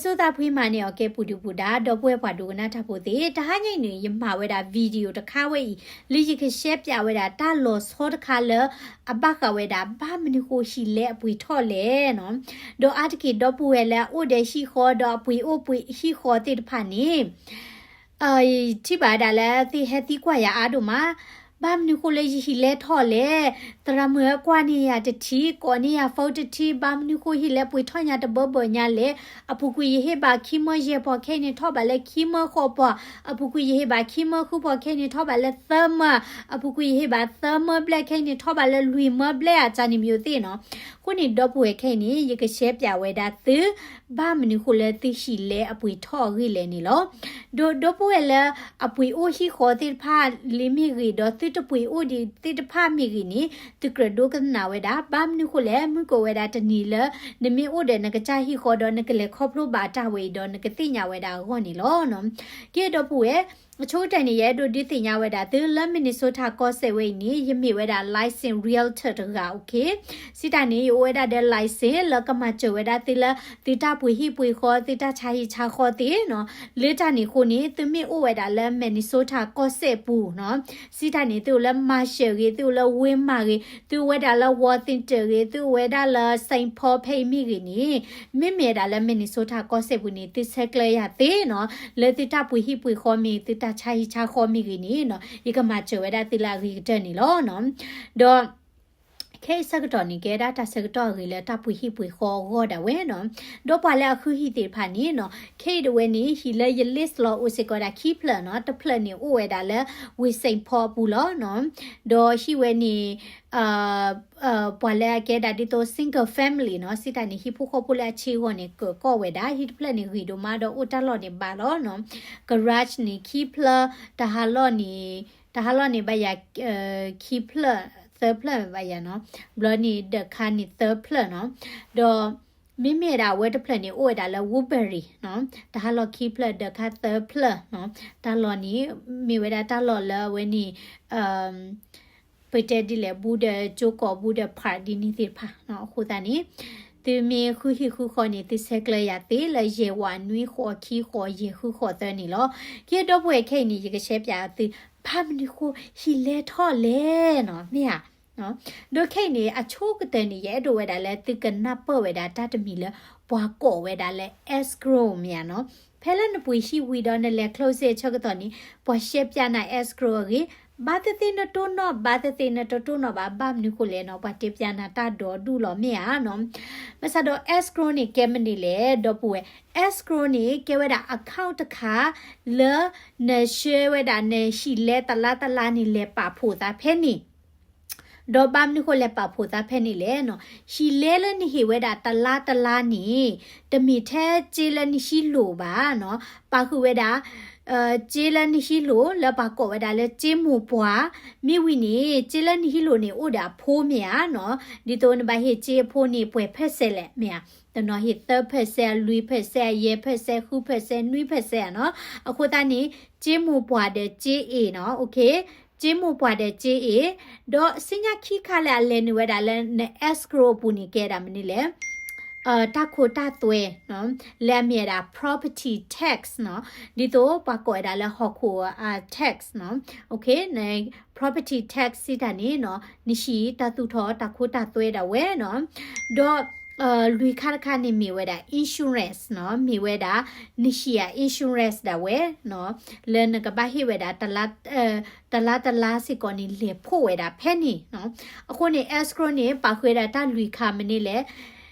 ဆိသးဖှံမၤန့ၢ်အီၤကဲပူၤဒုၣ်ပူၤဒါ ဒီပုၢ်ဝဲၢ်ပှၤဒိကနၣ်တၢ်ဖိသ့ၣ်, တဟါညါအံၤန့ၣ် ယမၤဝဲဒၣ် video တခါဝဲအံၤ လၢယကရှဲပၠးဝဲဒၣ်တၢ်လီၤဆီတခါလၢ အဘၣ်ဃးဝဲဒၣ် ဘၣ်မနုၤဃိဟံၣ်လဲအပှ့ၤထီၣ်လဲၣ်နီၤ. ဒီးအါတက့ၢ်ဒီပုၢ်ဝဲၢ်လၢအအိၣ်ဒီးဟံၣ်ဃီ ဒီးအပှ့ၤအိၣ်ပှ့ၤဟံၣ်ဃီသ့ၣ်တဖၣ်န့ၣ် ထံၣ်ဘၣ်ဝဲဒၣ်လၢသ့ၣ်ဟဲသံကွၢ်ယၤအါဒိၣ်မး, ဘၣ်မနုၤဃိလၢယဟံၣ်လဲထီၣ်လဲၣ်, သရၣ်မုၣ်ဧၢ ကွၢ်န့ၢ်ယၤတထံၣ်, ကိးန့ၢ်ယၤ phone တထံၣ်, ဘၣ်မနုၤဃိဟံၣ်လဲပှ့ၤထီၣ်ညါတဘၢဘၢညါလဲၣ်, အပူၤကွံာ်ယဟ့ၣ်ဘၣ်ခံမၢယဲၢ်ပီၢ် ခဲအံၤန့ၣ်ထီၣ်ဘၣ်လၢခံမၢဃိးပီၢ်, အပူၤကွံာ်ယဟ့ၣ်ဘၣ်ခံမၢဃုပီၢ် ခဲအံၤန့ၣ်ထီၣ်ဘၣ်လၢသၢမၢ, အပူၤကွံာ်ယဟ့ၣ်ဘၣ်သၢမၢဘျဲၣ် ခဲအံၤန့ၣ်ထီၣ်ဘၣ်လၢလွံၢ်မၢဘျဲၣ်ဧါ တၢ်န့ၣ်မ့ၢ်သ့ၣ်နီၤ. အဃိန့ၣ် ဒီပုၢ်ဝဲၢ်ခဲအံၤန့ၣ် ယကရှဲပၠးဝဲဒၣ်သု ဘၣ်မနုၤဃိလၢသုဟံၣ်လဲအပှ့ၤထီၣ်အဂ့ၢ်လဲၣ်န့ၣ်လီၤ. ဒီး ဒီပုၢ်ဝဲၢ်လၢအပှ့ၤအိၣ်ဟံၣ်ဃီသ့ၣ်တဖၣ်လံမ့ၢ်ဂ့ၤ ဒီးသုတပှ့ၤအိၣ်ဒံးသ့ၣ်တဖၣ်မ့ၢ်ဂ့ၤန့ၣ် သုကြၢးဒိကနၣ်ဝဲဒၣ် ဘၣ်မနုၤဃိလဲၣ် မုၢ်ကအိၣ်ဝဲဒၣ်တနံၤလၢ နမ့ၢ်အိၣ်ဒီးနကစၢ်ဟံၣ်ဃီဒီး နကလဲၤခီဖျိဘၣ်တၢ်ဝဲအံၤဒီး နကသ့ၣ်ညါဝဲဒၣ်အဂီၢ်န့ၣ်လီၤ. ကဲဒီပုၢ်ဝဲၢ် အဆိကတၢၢ်န့ၣ် ယအဲၣ်ဒိးဒုးသ့ၣ်ညါဝဲဒၣ်သုလၢ Minnesota ကီၢ်စဲၣ်ဝဲအံၤန့ၣ် ယမ့ၢ်ဝဲဒၣ် license realtor တဂၤ okay. စံးတၢ်န့ၣ် ယအိၣ်ဝဲဒၣ်ဒီး license လၢကမၤစၢၤဝဲဒၣ်သုလၢ သုတၢ်ပှ့ၤဟံၣ်ပှ့ၤဃီ သုတၢ်ဆါဟံၣ်ဆါဃီသ့ၣ်နီၤ. လၢတၢ်န့ၣ်အဃိန့ၣ် သုမ့ၢ်အိၣ်ဝဲဒၣ်လၢ Minnesota ကီၢ်စဲၣ်ပူၤနီၤ, စံးတၢ်န့ၣ် သုအိၣ်လၢ Marshall ဂ့ၤ, သုအိၣ်လၢ Waymart ဂ့ၤ, သုအိၣ်ဝဲဒၣ်လၢ Worthington ဂ့ၤ, သုအိၣ်ဝဲဒၣ်လၢ Saint Paul ဖဲအံၤမ့ၢ်ဂ့ၤန့ၣ် မ့မ့ၢ်ဝဲဒၣ်လၢ Minnesota ကီၢ်စဲၣ်ပူၤန့ၣ် သုဆဲးကျၢယၤသ့နီၤ, လၢသုတၢ်ပှ့ၤဟံၣ်ပှ့ၤဃီမ့ၢ် သုတၢ်ဆါဟံၣ်ဆါဃီမ့ၢ်ဂ့ၤန့ၣ်နီၤ, ယကမၤစၢၤဝဲဒၣ်သုလၢအဂ့ၤကတၢၢ်န့ၣ်လီၤ. ဒီး ခဲအံၤဆၢကတီၢ်န့ၣ် ကဲဒၣ်တၢ်ဆၢကတီၢ်အဂ့ၤလၢတၢ်ပှ့ၤဟံၣ်ပှ့ၤဃီအဂီၢ်ဒၣ်ဝဲနီၤ. ဒီးပှၤလၢအဃုဟံၣ်သ့ၣ်တဖၣ်န့ၣ်နီၤ, ခဲအံၤဒၣ်ဝဲန့ၣ် ဟံၣ်လၢယ list လီၤအိၣ်စ့ၢ်ကီးဒၣ်ခံဖျၢၣ်နီၤ, တဖျၢၣ်န့ၣ်အိၣ်ဝဲဒၣ်လၢ ဝ့ၢ် Saint Paul အပူၤလီၤနီၤ. ဒီးဟံၣ်ဝဲန့ၣ် ပှၤလၢအကဲဒၣ်ဒ်သိး single family နီၤ, စံးတၢ်န့ၣ် ဟံၣ်ဖိဃီဖိလၢအဆံးအဂီၢ်န့ၣ် ကၢၣ်ကီၢ်ဝဲဒၣ်, ဟံၣ်တဖျၢၣ်န့ၣ်ဂ့ၤဒိၣ်မးဒီးအိၣ်တၢ်လီၢ်န့ၣ်ဘၣ်လီၤနီၤ. garage န့ၣ် ခံဖျၢၣ်, တၢ်ဟးလီၢ်န့ၣ်, တၢ်ဟးလီၢ်န့ၣ်ဘၣ်ယၤ ခံဖျၢၣ်, သၢဖျၢၣ်ဘၣ်ယၤနီၤ. ဘျီန့ၣ် ဒၢးခါန့ၣ်သၢဖျၢၣ်နီၤ. ဒီး မ့မ့ၢ်ဝဲဒၣ်အဝဲတဖျၢၣ်န့ၣ် အိၣ်ဝဲဒၣ်လၢ Woodbury နီၤ, တၢ်ဟးလီၢ်ခံဖျၢၣ် ဒၢးခါသၢဖျၢၣ်နီၤ. တၢ်လီၢ်န့ၣ် မ့ၢ်ဝဲဒၣ်တၢ်လီၢ်လၢအဝဲန့ၣ် ပတဲဒ်လဲၣ် ဘူးဒီးကၠိကီး ဘူးဒီး park ဒ်န့ၣ်သ့ၣ်တဖၣ်နီၤ. အဃိသတးန့ၣ် သုမ့ၢ်ဃုဟံၣ်ဃုဃီန့ၣ် သုဆဲးကျၢယၤသ့လၢ ယဲၢ်ဝးနွံဃိးခံဃိးယဲၢ်ဃုဃိးသၢန့ၣ်လီၤ. ကဲဒီပုၢ်ဝဲၢ်ခဲအံၤန့ၣ် ယကရှဲပၠးသု ဘၣ်မနုၤဃိဟံၣ်လဲထီၣ်လဲၣ်နီၤ, မ့ၢ်ဧါ. ဒီးခဲအံၤန့ၣ် အဆိကတၢၢ်န့ၣ် ယအဲၣ်ဒိးဝဲဒၣ်လၢသုကနၢ်ပၢၢ်ဝဲဒၣ်တၢ်တမံၤလၢ ပှၤကိးဝဲဒၣ်လၢ escrow မ့ၢ်ဧါနီၤ. ဖဲလၢနပှ့ၤဟံၣ်ဝံၤဒီးနလဲၤ close ဆၢကတီၢ်န့ၣ် ပှၤရှဲပၠးနၤ escrow အဂ့ၢ်, ဘၣ်သ့ၣ်သ့ၣ်နတိၢ်နီၣ်, ဘၣ်သ့ၣ်သ့ၣ်နတတိၢ်နီၣ်ဘၣ်, ဘၣ်မနုၤဃိလဲၣ်နီၤ, ပှၤတဲပၠးနၤတၢ်ဒီဒူၣ်လီၤ မ့ၢ်ဧါနီၤ. ဘၣ်ဆၣ်ဒီး escrow န့ၣ် ကဲမနုၤလဲၣ် ဒီပုၢ်ဝဲၢ်, escrow န့ၣ် ကဲဝဲဒၣ် account တခါ လၢနဆှၢဝဲဒၣ်နဟံၣ်လဲတလါတလါန့ၣ် လဲၤပာ်ဖှိၣ်သးဖဲန့ၣ် ဒီးဘၣ်မနုၤဃိလဲၤပာ်ဖှိၣ်သးဖဲန့ၣ်လဲၣ်နီၤ, ဟံၣ်လဲလၢနဟ့ၣ်ဝဲဒၣ်တလါတလါန့ၣ် တမ့ၢ်ထဲစ့လၢနဟံးလိာ်ဘၣ်နီၤ, ပာ်ဃုာ်ဝဲဒၣ် စ့လၢနဟံးလိာ်လၢပှၤကိးဝဲဒၣ်လၢစ့မိၢ်ပှၢ်, မ့ၢ်ဝံၤန့ၣ် စ့လၢနဟံးလိာ်န့ၣ်အိၣ်ဒီးအဖိမ့ၢ်ဧါနီၤ, ဒ်သိးနဘၣ်ဟ့ၣ်စ့အဖိန့ၣ် ပှဲၤ percent လဲၣ် မ့ၢ်ဧါ, တနီၤဟ့ၣ်သၢ percent အလွံၢ် percent အယဲၢ် percent ဃု percent နွံ percent ဧါနီၤ, အဃိသတးန့ၣ် စ့မိၢ်ပှၢ်ဒီးစ့အ့ၣ်နီၤ, okay စ့မိၢ်ပှၢ်ဒီးစ့အ့ၣ်, ဒီးဆူညါခံခါလၢအလဲၤနုာ်ဝဲဒၣ်လၢန escrow အပူၤန့ၣ် ကဲဒၣ်မနုၤလဲၣ်, တၢ်ခိတၢ်သွဲ လၢအမ့ၢ်ဝဲဒၣ် property tax နီၤ, ဒ်သိးပှၤကိးဝဲဒၣ်လၢဟီၣ်ခိၣ် tax နီၤ, okay န property tax စံးတၢ်န့ၣ်နီၤ, နဟံၣ်တၢ်သူၣ်ထီၣ်တၢ်ခိတၢ်သွဲဒၣ်ဝဲနီၤ, ဒီး လွံၢ်ခါတခါန့ၣ်မ့ၢ်ဝဲဒၣ် insurance နီၤ, မ့ၢ်ဝဲဒၣ် နဟံၣ်အ insurance ဒၣ်ဝဲနီၤ, လၢနကဘၣ်ဟ့ၣ်ဝဲဒၣ် တလါတလါစ့ၢ်ကီးန့ၣ် လဲၤဖှိၣ်ဝဲဒၣ်ဖဲန့ၣ်နီၤ, အဃိန့ၣ် escrow န့ၣ် ပာ်ဃုာ်ဝဲဒၣ်တၢ်လွံၢ်ခါမနုၤလဲၣ်,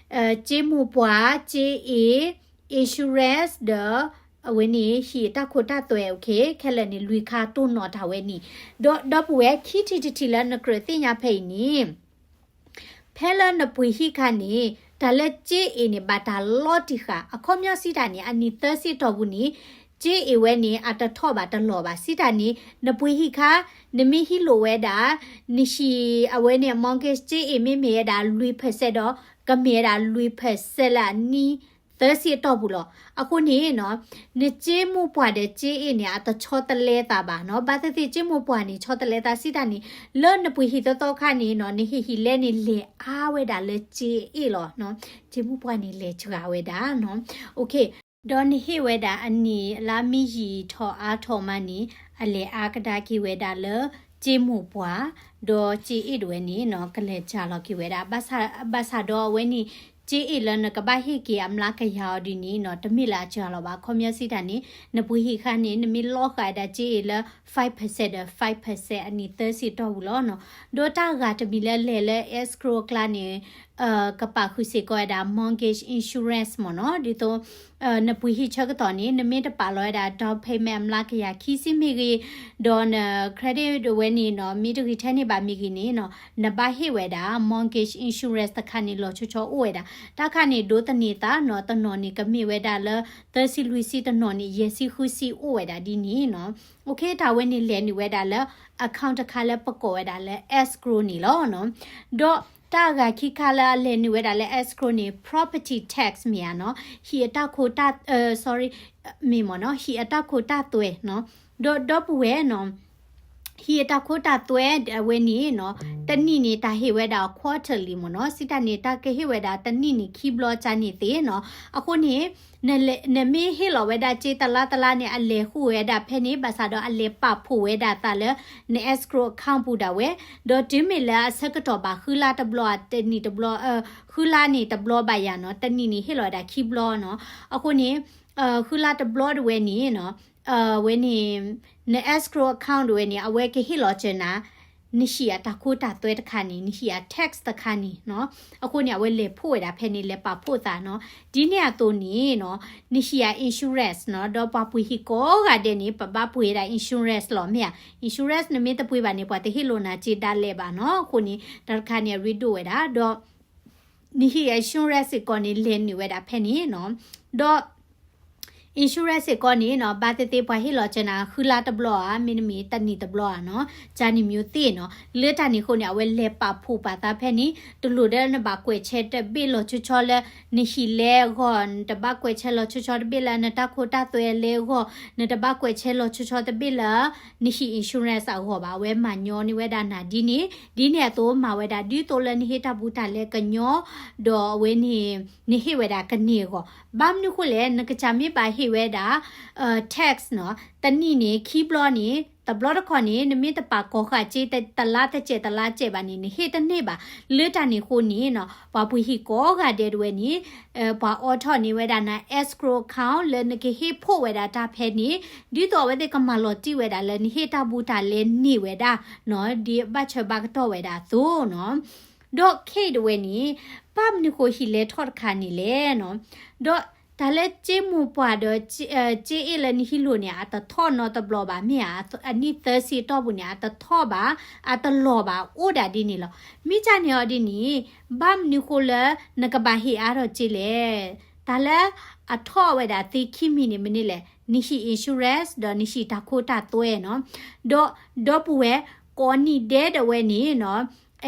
စ့မိၢ်ပှၢ်, စ့အ့ၣ်, insurance ဒီး အဝဲန့ၣ် ဟံၣ်အတၢ်ခိတၢ်သွဲ okay ခဲလၢာ်န့ၣ် လွံၢ်ခါတိၢ်နီၣ်တၢ်ဝဲန့ၣ်, ဒီး ဒီပုၢ်ဝဲၢ် ခံထံၣ်တထံၣ်လၢနကြၢးသ့ၣ်ညါဖဲအံၤန့ၣ် ဖဲလၢနပှ့ၤဟံၣ်ခါန့ၣ် တၢ်လၢစ့အ့ၣ်န့ၣ် ဘၣ်တၢ်လီၤတံၢ်ဃာ် အခီပညီစံးတၢ်န့ၣ် အနံၣ်သၢဆံတီၢ်ပူၤန့ၣ် စ့အ့ၣ်ဝဲန့ၣ် အတထီၣ်ဘၣ်တလီၢ်ဘၣ် စံးတၢ်န့ၣ် နပှ့ၤဟံၣ်ခါ နမ့ၢ်ဟံးလိာ်ဝဲဒၣ် နဟံၣ်အဝဲန့ၣ် mortgage စ့အ့ၣ်မ့မ့ၢ်ဝဲဒၣ်လွံၢ် percent ဒီး ကမ့ၢ်ဝဲဒၣ်လွံၢ် percent လၢအနံၣ်သၢဆံအတီၢ်ပူၤလီၤ. အဃိန့ၣ်နီၤ နစ့မိၢ်ပှၢ်ဒီးစ့အ့ၣ်န့ၣ် အတဆီတလဲသးဘၣ်နီၤ. ဘၣ်သ့ၣ်သ့ၣ်စ့မိၢ်ပှၢ်န့ၣ် ဆီတလဲသးစံးတၢ်န့ၣ် လၢနပှ့ၤဟံၣ်သီသီခါန့ၣ်နီၤ နဟ့ၣ်ဟံၣ်လဲန့ၣ် လဲၤအါဝဲဒၣ်လၢစ့အ့ၣ်လီၤ. စ့မိၢ်ပှၢ်န့ၣ်လဲၤစှၤဝဲဒၣ်နီၤ. Okay ဒီးနဟ့ၣ်ဝဲဒၣ်အနံၣ်လၢမ့ၢ်ယံာ်ထီၣ်အါထီၣ်မးန့ၣ် အလဲၤအါကဒါက့ၤဝဲဒၣ်လၢ စ့မိၢ်ပှၢ် ဒီးစ့အ့ၣ်တဝဲန့ၣ်နီၤ ကလဲၤစှၤလီၤက့ၤဝဲဒၣ် ဘၣ်ဆၣ်ဒီးအဝဲန့ၣ် စ့အ့ၣ်လၢနကဘၣ်ဟ့ၣ်က့ၤအမျးကယၤအီၤဒ်န့ၣ်နီၤ တမ့ၢ်လၢအစှၤလီၤဘၣ် ခီပညီစံးတၢ်န့ၣ် နပှ့ၤဟံၣ်ခါန့ၣ် နမ့ၢ်လီၤဃာ်ဝဲဒၣ်စ့အ့ၣ်လၢ five percent ဒီး five percent အနံၣ်သၢဆံတီၢ်ပူၤလီၤနီၤ ဒီးတၢ်ဂၤတမံၤလၢလဲၤလၢ escrow အကျါန့ၣ် ကပာ်ဃုာ်စ့ၢ်ကီးဝဲဒၣ် mortgage insurance မ့ၢ်နီၤ ဒ်သိး နပှ့ၤဟံၣ်ဆၢကတီၢ်န့ၣ် နမ့ၢ်တပာ်လီၤဝဲဒၣ် down payment အမျးကယၤခံဆံမ့ၢ်ဂ့ၤ, ဒီးန credit ဝဲန့ၣ်နီၤ မ့ၢ်တဂ့ၤထဲန့ၣ်ဘၣ်မ့ၢ်ဂ့ၤန့ၣ်နီၤ နဘၣ်ဟ့ၣ်ဝဲဒၣ် mortgage insurance တခါန့ၣ် လီၤဆီဆီအိၣ်ဝဲဒၣ်. တၢ်ခါန့ၣ် ဒိးသန့ၤသးနီၤ တနီၤန့ၣ် ကမ့ၢ်ဝဲဒၣ်လၢ သၢဆံလွံၢ်ဆံ တနီၤန့ၣ် ယဲၢ်ဆံဃုဆံအိၣ်ဝဲဒၣ်ဒ်န့ၣ်နီၤ. အဃိတၢ်ဝဲန့ၣ်လဲၤနုာ်ဝဲဒၣ်လၢ account တခါလၢပကိးဝဲဒၣ်လၢ escrow န့ၣ်လီၤနီၤ. ဒီးတၢ်အဂၤခံခါလၢအလဲၤနုာ်ဝဲဒၣ်လၢ escrow န့ၣ် property tax မ့ၢ်ဧါနီၤ, ဟံၣ်အတၢ်ခိတၢ် sorry မ့ၢ်မ့ၢ်နီၤ ဟံၣ်အတၢ်ခိတၢ်သွဲနီၤ, ဒီးဒီပုၢ်ဝဲၢ်နီၤ ဟံၣ်အတၢ်ခိတၢ်သွဲအဝဲန့ၣ်နီၤ တနံၣ်န့ၣ် တၢ်ဟ့ၣ်ဝဲဒၣ် quarterly မ့ၢ်နီၤ, စံးတၢ်န့ၣ် တၢ်ကဟ့ၣ်ဝဲဒၣ်တနံၣ်န့ၣ် ခံဘျီကန့ၣ်သ့နီၤ. အဃိန့ၣ် နလဲၤ နမ့ၢ်ဟ့ၣ်လီၤဝဲဒၣ်စ့တလါတလါန့ၣ် အလဲၤဃုာ်ဝဲဒၣ်ဖဲန့ၣ် ဘၣ်ဆၣ်ဒီးအလဲၤပာ်ဖှိၣ်ဝဲဒၣ်သးလၢ န escrow account ပူၤဒၣ်ဝဲ, ဒီးတုၤမ့ၢ်လၢအဆၢကတီၢ်ဘၣ်ဃုလါတဘျီဧါ တနံၣ်တဘျီ ဃုလါန့ၣ်တဘျီဘၣ်ယၤနီၤ, တနံၣ်န့ၣ်ဟ့ၣ်လီၤဝဲဒၣ်ခံဘျီနီၤ. အဃိန့ၣ် ဃုလါတဘျီတဝဲန့ၣ်နီၤ ဝဲန့ၣ် န escrow account တဝဲန့ၣ် အဝဲကဟ့ၣ်လီၤစၢၤနၤ နဟံၣ်အတၢ်ခိတၢ်သွဲတခါန့ၣ် နဟံၣ်အ tax တခါန့ၣ်နီၤ. အဃိန့ၣ် အဝဲလဲၤဖှိၣ်ဝဲဒၣ်ဖဲန့ၣ် လဲၤပာ်ဖှိၣ်သးနီၤ. ဒ်န့ၣ်အသိးန့ၣ်နီၤ နဟံၣ်အ insurance နီၤ, ဒီးပှၤပှ့ၤဟံၣ်ကိးဂၤဒဲးန့ၣ် ပဘၣ်ပှ့ၤဝဲဒၣ် insurance လီၤ မ့ၢ်ဧါ. insurance နမ့ၢ်တပှ့ၤဘၣ်န့ၣ် ပှၤတဟ့ၣ်လိာ်နၤစ့ဒၣ်လဲာ်ဘၣ်နီၤ. အဃိန့ၣ် တၢ်တခါန့ၣ် အရ့ဒိၣ်ဝဲဒၣ် ဒီး နဟံၣ် insurance စ့ၢ်ကီးန့ၣ် လဲၤနုာ်ဝဲဒၣ်ဖဲန့ၣ်နီၤ. ဒီး insurance စ့ၢ်ကီးန့ၣ်နီၤ ဘၣ်သ့ၣ်သ့ၣ်ပှၤဟ့ၣ်လီၤစၢၤနၤ ဃုလါတဘျီဧါ မ့တမ့ၢ်တနံၣ်တဘျီဧါနီၤ, ကန့ၣ်မ့ၢ်သ့နီၤ. လၢတၢ်န့ၣ်အဃိန့ၣ် အဝဲလဲၤပာ်ဖှိၣ်ပာ်သးဖဲန့ၣ် တလိၣ်ဒီးနဘၣ်ကွဲးဆဲတဘ့ၣ်လီၤဆီဆီလၢ နဟံၣ်လဲအဂီၢ်, နတဘၣ်ကွဲးဆဲလီၤဆီဆီတဘ့ၣ်လၢနတၢ်ခိတၢ်သွဲလဲအဂီၢ်, နတဘၣ်ကွဲးဆဲလီၤဆီဆီတဘ့ၣ်လၢ နဟံၣ် insurance အဂီၢ်ဘၣ်. အဝဲမၤညီန့ၢ်ဝဲဒၣ်နၤဒ်န့ၣ်, ဒ်န့ၣ်အသိးမၤဝဲဒၣ်ဒ်သိးလၢနဟ့ၣ်တၢ်ဘူးတၢ်လဲကညီ, ဒီးအဝဲန့ၣ် နဟ့ၣ်ဝဲဒၣ်ကန့ၢ်အဂီၢ်. ဘၣ်မနုၤဃိလဲၣ် နကစၢ်မ့ၢ်ဘၣ်ဟ့ၣ်ဝဲဒၣ် tax နီၤ, တနံၣ်န့ၣ် ခံဘျီန့ၣ် တဘျီတခီၣ်န့ၣ် နမ့ၢ်တပာ်ကီၤဃာ်စ့ တလါတစဲးတလါစဲးဘၣ်န့ၣ် နဟ့ၣ်တန့ၢ်ဘၣ်. လၢတၢ်န့ၣ်အဃိန့ၣ်နီၤ ပှၤပှ့ၤဟံၣ်ကိးဂၤဒဲးတဝဲန့ၣ် ပှၤအိးထီၣ်န့ၢ်ဝဲဒၣ်န escrow account လၢနကဟ့ၣ်ဖှိၣ်ဝဲဒၣ်တၢ်ဖဲန့ၣ် ဒ်သိးအဝဲသ့ၣ်ကမၤလီၤတံၢ်ဝဲဒၣ်လၢ နဟ့ၣ်တၢ်ဘူးတၢ်လဲန့ၢ်ဝဲဒၣ်နီၤ, ဒ်ဘၣ်ဆၢဘၣ်ကတီၢ်ဝဲဒၣ်အသိးနီၤ. ဒီး Kate တဝဲန့ၣ် ဘၣ်မနုၤဃိဟံၣ်လဲထီၣ်တခါန့ၣ်လဲၣ်နီၤ. ဒီးတၢ်လၢစ့မိၢ်ပှၢ်ဒီး စ့အ့ၣ်လၢနဟံးလိာ်န့ၣ် အတထီၣ်နီတဘျီဘၣ် မ့ၢ်ဧါ, အနံၣ်သၢဆံတီၢ်ပူၤန့ၣ် အတထီၣ်ဘၣ်, အတလီၤဘၣ် အိၣ်ဒၣ်ဒ်န့ၣ်လီၤ. မ့ၢ်ကန့ၣ်အီၤဒ်န့ၣ် ဘၣ်မနုၤဃိလၢနကဘၣ်ဟ့ၣ်အါထီၣ်စ့လဲၣ်. တၢ်လၢအထီၣ်ဝဲဒၣ်သ့ခံမံၤန့ၣ်မနုၤလဲၣ်, နဟံၣ် insurance ဒီးနဟံၣ်တၢ်ခိတၢ်သွဲနီၤ. ဒီး ဒီပုၢ်ဝဲၢ် ကိးနံၣ်ဒဲးတဝဲန့ၣ်နီၤ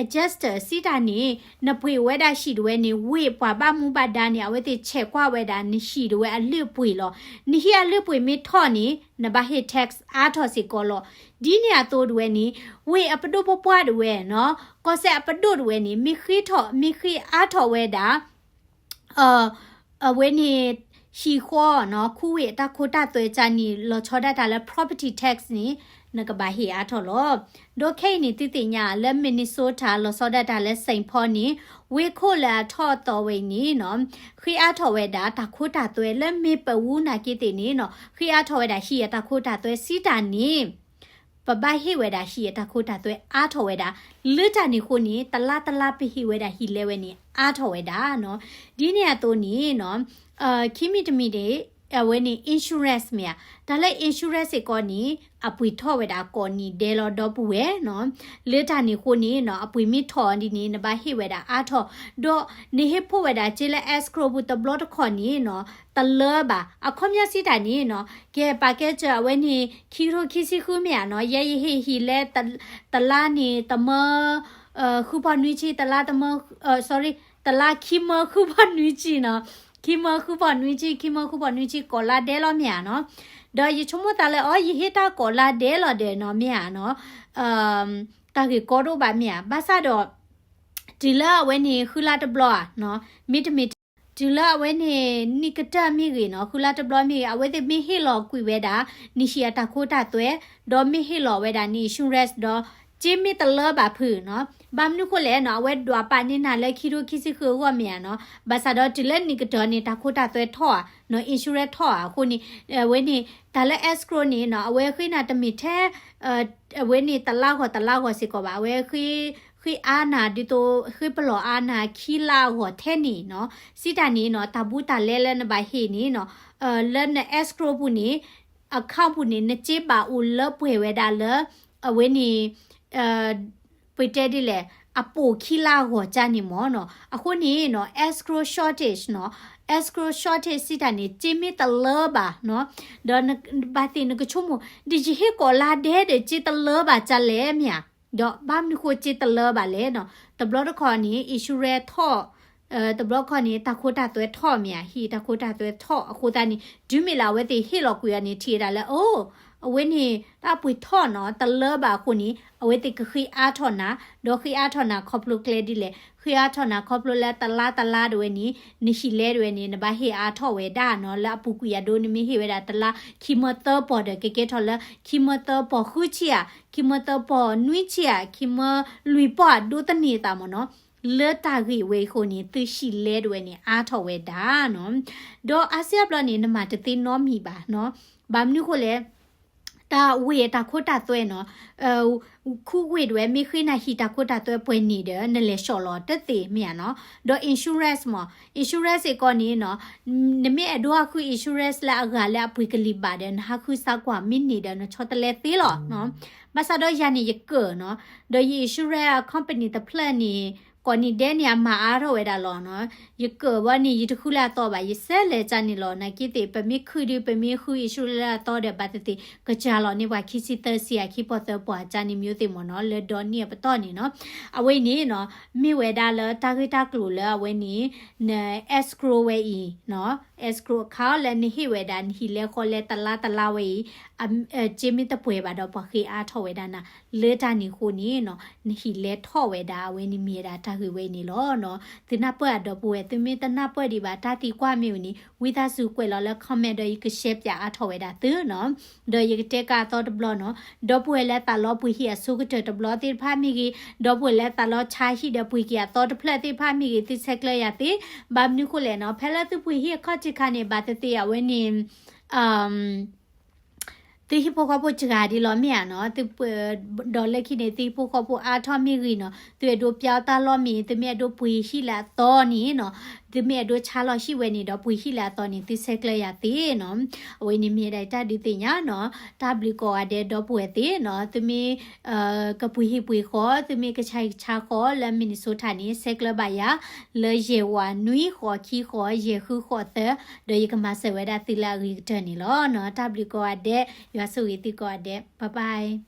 adjuster စံးတၢ်န့ၣ် နပှ့ၤဝဲဒၣ်ဟံၣ်တဝဲန့ၣ် ဝ့ၢ်ပှၤဘၣ်မူဘၣ်ဒါန့ၣ် အဝဲသ့ၣ်ဆဲးကွၢ်ဝဲဒၣ်နဟံၣ်တဝဲအလုၢ်အပှ့ၤလီၤ. နဟံၣ်အလုၢ်အပှ့ၤမ့ၢ်ထီၣ်န့ၣ် နဘၣ်ဟ့ၣ် tax အါထီၣ်စ့ၢ်ကီးလီၤ. ဒ်န့ၣ်အသိးတဝဲန့ၣ် ဝ့ၢ်အပဒိၣ်ပပှၢ်တဝဲနီၤ ကီၢ်စဲၣ်အပဒိၣ်တဝဲန့ၣ် မ့ၢ်ဃ့ထီၣ် မ့ၢ်ဃ့အါထီၣ်ဝဲဒၣ် အဝဲန့ၣ် ဟံၣ်ဃီနီၤ ခူဝ့ၢ်အတၢ်ခိတၢ်သွဲကန့ၣ် လီၤဆီဒၣ်တၢ်လၢ property tax န့ၣ် နကဘၣ်ဟ့ၣ်အါထီၣ်လီၤ. ဒီးခဲအံၤန့ၣ် သုသ့ၣ်ညါလၢ Minnesota လီၤဆီဒၣ်တၢ်လၢ Saint Paul န့ၣ် ဝ့ၢ်ခိၣ်လၢအထီၣ်အသီဝဲအံၤန့ၣ်နီၤ ဃ့အါထီၣ်ဝဲဒၣ် တၢ်ခိတၢ်သွဲလၢမ့ၢ်ပဝူနာ်က့သ့ၣ်န့ၣ်နီၤ ဃ့အါထီၣ်ဝဲဒၣ်ဟံၣ်အတၢ်ခိတၢ်သွဲစံးတၢ်န့ၣ် ပဘၣ်ဟ့ၣ်ဝဲဒၣ်ဟံၣ်အတၢ်ခိတၢ်သွဲအါထီၣ်ဝဲဒၣ်. လၢတၢ်န့ၣ်အဃိန့ၣ် တလါတလါပဟ့ၣ်ဝဲဒၣ်ဟံၣ်လဲဝဲန့ၣ် အါထီၣ်ဝဲဒၣ်နီၤ. ဒ်န့ၣ်အသိးန့ၣ်နီၤ ခံမံၤတမံၤန့ၣ် အဝဲန့ၣ် insurance မ့ၢ်ဧါ. တၢ်လၢ insurance စ့ၢ်ကီးန့ၣ် အပှ့ၤထီၣ်ဝဲဒၣ်ကိးနံၣ်ဒဲးလီၤ ဒီပုၢ်ဝဲၢ်နီၤ. လၢတၢ်န့ၣ်အဃိန့ၣ်နီၤ အပှ့ၤမ့ၢ်ထီၣ်ဒ်န့ၣ် နဘၣ်ဟ့ၣ်ဝဲဒၣ်အါထီၣ် ဒီးနဟ့ၣ်ဖှိၣ်ဝဲဒၣ်စ့လၢ escrow ပူၤတဘျီတခီၣ်န့ၣ်နီၤ တလၢဘၣ်. အခီပညီစံးတၢ်န့ၣ်နီၤ ကဲပာ်ကဲစၢၤအဝဲန့ၣ် ခံကထိခံဆံဃုမ့ၢ်ဧါနီၤ ယဲယဟ့ၣ်ဟံၣ်လဲ တလါန့ၣ် တမၢ ဃုဖီနွံဆံ တလါတမၢ sorry တလါခံမၢဃုဖီနွံဆံနီၤ ခံမၢဃုဖီနွံဆံ ခံမၢဃုဖီနွံဆံ ကိးလါဒဲးလီၤမ့ၢ်ဧါနီၤ. ဒီးယဆိကမိၣ်သးလၢ အီ ယဟ့ၣ်တၢ်ကိးလါဒဲးလီၤဒီးနီၤ မ့ၢ်ဧါနီၤ တၢ်ဂ့ၢ်ကီဒိၣ်ဘၣ်မ့ၢ်ဧါ. ဘၣ်ဆၣ်ဒီး တုၤလၢအဝဲန့ၣ် ဃုလါတဘျီဧါနီၤ မ့တမ့ၢ် တုၤလၢအဝဲန့ၣ် နံၣ်ကတၢၢ်မ့ၢ်ဂ့ၤနီၤ, ဃုလါတဘျီမ့ၢ်ဂ့ၤ, အဝဲသ့ၣ်မ့ၢ်ဟ့ၣ်လီၤကွံာ်ဝဲဒၣ် နဟံၣ်အတၢ်ခိတၢ်သွဲ, ဒီးမ့ၢ်ဟ့ၣ်လီၤဝဲဒၣ်န insurance ဒီး စ့မ့ၢ်တလၢဘၣ်ဖုးနီၤ, ဘၣ်မနုၤဃိလဲၣ်နီၤ, အဝဲဒွးပာ်န့ၢ်နၤလၢခံထိခံဆံဃုအဂီၢ်မ့ၢ်ဧါနီၤ, ဘၣ်ဆၣ်ဒီးတုၤလၢနံၣ်ကတၢၢ်န့ၣ် တၢ်ခိတၢ်သွဲထီၣ်ဧါနီၤ, insurance ထီၣ်ဧါအဃိန့ၣ်, အဝဲန့ၣ် တၢ်လၢ escrow န့ၣ်နီၤ, အဝဲဃ့နၤတမ့ၢ်ထဲ အဝဲန့ၣ်တလါဂီၤတလါဂီၤစ့ၢ်ကီးဘၣ်, အဝဲဃ့ ဃ့အါနၤဒ်သိး ဃ့ပလီၢ်အါနၤခံလါအဂီၢ်ထဲန့ၣ်နီၤ, စံးတၢ်န့ၣ်နီၤ, တၢ်ဘူးတၢ်လဲလၢနဘၣ်ဟ့ၣ်န့ၣ်နီၤ, လၢန escrow ပူၤန့ၣ် account ပူၤန့ၣ် နစ့ဘၣ်အိၣ်လၢပှဲၤဝဲဒၣ်လၢ အဝဲန့ၣ် ပတဲဒ်လဲၣ် အပိာ်ခံလါအဂီၢ်ကၢ်န့ၣ်မ့ၢ်နီၤ, အဃိန့ၣ်နီၤ escrow shortage နီၤ, escrow shortage စံးတၢ်န့ၣ် စ့မ့ၢ်တလၢဘၣ်နီၤ, ဒီးဘၣ်သ့ၣ်နကဆိကမိၣ် ဒ်ယဟ့ၣ်ကိးလါဒဲဒီး စ့တလၢဘၣ်ကၢ်လဲၣ်မ့ၢ်ဧါ, ဒီးဘၣ်မနုၤဃိစ့တလၢဘၣ်လဲၣ်နီၤ, တဘျီတခီၣ်န့ၣ် insurance ထီၣ် တဘျီခီၣ်န့ၣ် တၢ်ခိတၢ်သွဲထီၣ်မ့ၢ်ဧါ, ဟံၣ်တၢ်ခိတၢ်သွဲထီၣ်အဃိသတးန့ၣ် တုၤမ့ၢ်လၢအဝဲသ့ၣ်ဟ့ၣ်လီၤကွံာ်အီၤန့ၣ် ထံၣ်ဝဲဒၣ်လၢ အိ အဝဲန့ၣ် တၢ်ပှ့ၤထီၣ်နီၤ တလၢဘၣ်အဃိန့ၣ် အဝဲသ့ၣ်ကဃ့အါထီၣ်နၤ, ဒီးဃ့အါထီၣ်နၤခီဖျိကျဲဒ်လဲၣ်, ဃ့အါထီၣ်နၤခီဖျိလၢတလါတလါဒၣ်ဝဲန့ၣ် နဟံၣ်လဲဒၣ်ဝဲန့ၣ် နဘၣ်ဟ့ၣ်အါထီၣ်ဝဲဒၣ်နီၤ, လၢအပူၤကွံာ်အဒိ နမ့ၢ်ဟ့ၣ်ဝဲဒၣ်တလါ ခံမၢသၢပီၢ်ဒီး ကကဲထီၣ်လၢ ခံမၢသၢပီၢ်ဃုဆံဧါ, ခံမၢသၢပီၢ်နွံဆံဧါ, ခံမၢလွံၢ်ပီၢ်အဒိတန့ၢ်သးမ့ၢ်နီၤ, လၢတၢ်ဂ့ၢ်ဝဲအံၤအဃိန့ၣ် သုဟံၣ်လဲဒၣ်ဝဲန့ၣ် အါထီၣ်ဝဲဒၣ်နီၤ, ဒီးအါစုအါဘျီန့ၣ် နမၤတသ့နီတမံၤဘၣ်နီၤ, ဘၣ်မနုၤဃိလဲၣ် တၢ်ဝ့ၢ်တၢ်ခိတၢ်သွဲနီၤ, ခူဝ့ၢ်ဒၣ်ဝဲ မ့ၢ်ဃ့နၤဟံၣ်တၢ်ခိတၢ်သွဲပှဲၤန့ၣ်ဒီး နလဲၤဆှီလီၤတသ့မ့ၢ်ဧါနီၤ, ဒီး insurance မ့ၢ် insurance စ့ၢ်ကီးန့ၣ်နီၤ, နမ့ၢ်အဲၣ်ဒိးဟးဃု insurance လၢအဂၤလၢအပှ့ၤကလံၤဘၣ်ဒီး နဟးဃုစါကွၢ်မ့ၢ်န့ၢ်ဒီး နဆီတလဲသ့လီၤနီၤ, ဘၣ်ဆၣ်ဒီးယၤန့ၣ်ယကၢၣ်နီၤ, ဒီးယ insurance company တဖျၢၣ်န့ၣ် ကိးနံၤဒဲးန့ၣ် အမၤအါထီၣ်ဝဲဒၣ်လီၤနီၤ, ယကၢၣ်ဝဲန့ၣ် ယတဃုလၢအသီဘၣ်, ယဆဲးလဲၤကၢ်န့ၣ်လီၤ, နာ်က့သ့ၣ် ပမ့ၢ်ခုဒုး ပမ့ၢ်ဃု insurance လၢအသီဒီး ဘၣ်သ့ၣ်သ့ၣ် ကစၢ်လီၤန့ၢ်ပှၤခံဆံသၢဆံဧါ ခံပီၢ်သၢပီၢ်အကၢ်န့ၣ် မျိုးသ့ၣ်မ့ၢ်နီၤ, လၢဒီနံၣ်အပတီၢ်န့ၣ်နီၤ, အဝဲအံၤန့ၣ်နီၤ, မ့ၢ်ဝဲဒၣ်လၢတၢ်ဂ့ၢ်တၢ်ကျိၤလၢအဝဲန့ၣ် န escrow ဝဲအံၤနီၤ, escrow account လၢနဟ့ၣ်ဝဲဒၣ် နဟံၣ်လဲဃီလဲတလါတလါဝဲအံၤ စ့မ့ၢ်တပှဲၤဘၣ်ဒီး ပှၤဃ့အါထီၣ်ဝဲဒၣ်နၤ, လၢတၢ်န့ၣ်အဃိန့ၣ်နီၤ, နဟံၣ်လဲထီၣ်ဝဲဒၣ် အဝဲန့ၣ်မ့ၢ်ဝဲဒၣ်တၢ်ဂ့ၢ်ဝဲအံၤန့ၣ်လီၤနီၤ, သုနၢ်ပၢၢ်အဒီပုၢ်ဝဲၢ်, သုမ့ၢ်တနၢ်ပၢၢ်ဒံးဘၣ် တၢ်သံကွၢ်မ့ၢ်ဝဲန့ၣ် ဝံသးစူၤကွဲးလီၤလၢ comment ဒီးယက share ပၠးအါထီၣ်ဝဲဒၣ်သုနီၤ, ဒီးယကတဲကၢ်အသီတဘျီနီၤ, ဒီပုၢ်ဝဲၢ်လၢသးလီပှ့ၤဟံၣ်အဆိကတၢၢ်တဘျီသ့ၣ်တဖၣ်မ့ၢ်ဂ့ၤ, ဒီပုၢ်ဝဲၢ်လၢသးလီဆါဟံၣ်ဒီးပှ့ၤက့ၤအသီတဖျၢၣ်သ့ၣ်တဖၣ်မ့ၢ်ဂ့ၤ, သုဆဲးကျၢယၤသ့, ဘၣ်မနုၤဃိလဲၣ်နီၤ, ဖဲလၢသုပှ့ၤဟံၣ်အခီၣ်ထံးခါန့ၣ် ဘၣ်သ့ၣ်သ့ၣ်အဝဲန့ၣ် သုဟံၣ်ဖိဃီဖိစှၤဒံးလီၤမ့ၢ်ဧါနီၤ, ဒီးလၢခံန့ၣ် သုဟံၣ်ဖိဃီဖိအါထီၣ်မ့ၢ်ဂ့ၤနီၤ, သုအဲၣ်ဒိးပျၢ်တၢ်လီၢ်မ့ၢ်, သုမ့ၢ်အဲၣ်ဒိးပှ့ၤဟံၣ်လၢအသီန့ၣ်နီၤ, သုမ့ၢ်အဲၣ်ဒိးဆါလီၤဟံၣ်ဝဲန့ၣ်ဒီး ပှ့ၤဟံၣ်လၢအသီန့ၣ် သုဆဲးကျၢယၤသ့နီၤ, အဝဲန့ၣ်မ့ၢ်ဒၣ်တၢ်ဒုးသ့ၣ်ညါနီၤ, တၢ်ဘျုးကိးဂၤဒဲးဒီပုၢ်ဝဲၢ်သ့ၣ်နီၤ, သုမ့ၢ် ကပှ့ၤဟံၣ်ပှ့ၤဃီ, သုမ့ၢ်ကဆါဟံၣ်ကဆါဃီလၢ Minnesota န့ၣ် ဆဲးကျၢဘၣ်ယၤ လၢယဲၢ်ဝးနွံဃိးခံဃိးယဲၢ်ဃုဃိးသၢ, ဒီးယကမၤစၢၤဝဲဒၣ်သုလၢအဂ့ၤကတၢၢ်န့ၣ်လီၤနီၤ, တၢ်ဘျုးကိးဂၤဒဲး, ယွၤဆိၣ်ဂ့ၤသုကိးဂၤဒဲး, bye bye.